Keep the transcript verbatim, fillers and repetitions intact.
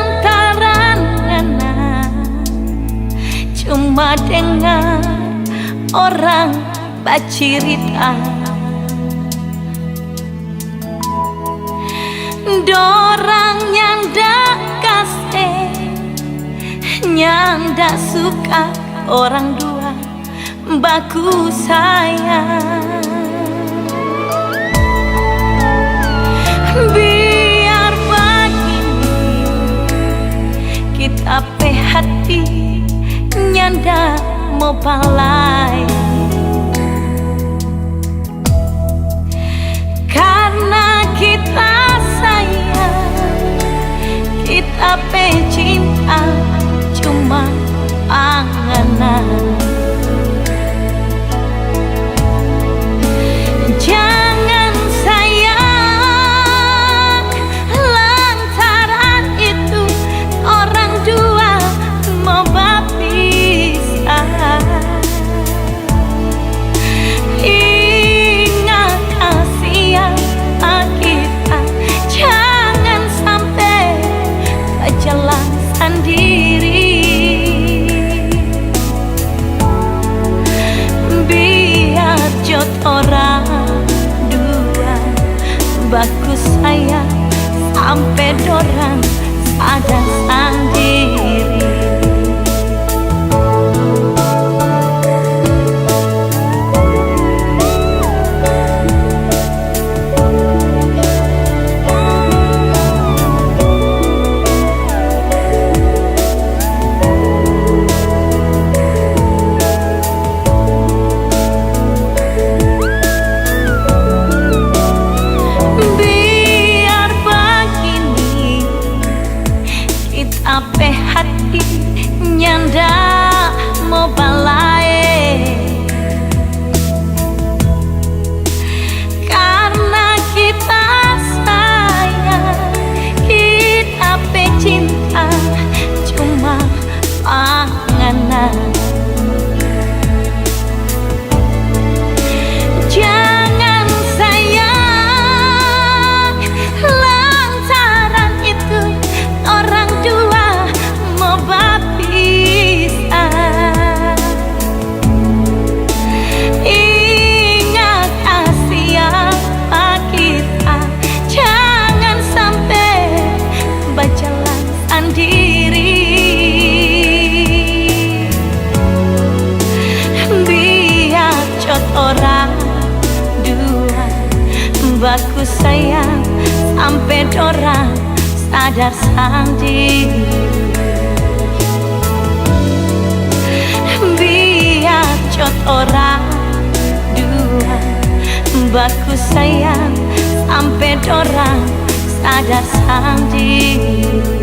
Lantaran ngana cuma dengar orang bacirita, dorang nyanda kase, nyanda suka orang dua baku sayang. Biar bagini, kita pe hati nyanda mo balai. Karna kita sayang, kita pe cinta cuma pa ngana. Jangan sayang, lantaran itu orang dua mo bapisah. Inga kasiang pa kita, jangan sampe bajalang sandiri. Biar jo torang dua baku sayang sampe dorang sadar sandiri. Biar bagini, kita pe hati nyanda mo balae. Karna kita sayang, kita pe cinta cuma pa ngana. Jangan sayang, lantaran itu orang dua mo bapisah. Inga kasiang pa kita, jangan sampe bajalang sandiri. Biar jo torang dua baku sayang sampe dorang sadar sandiri. Biar jo torang dua baku sayang sampe dorang sadar sandiri.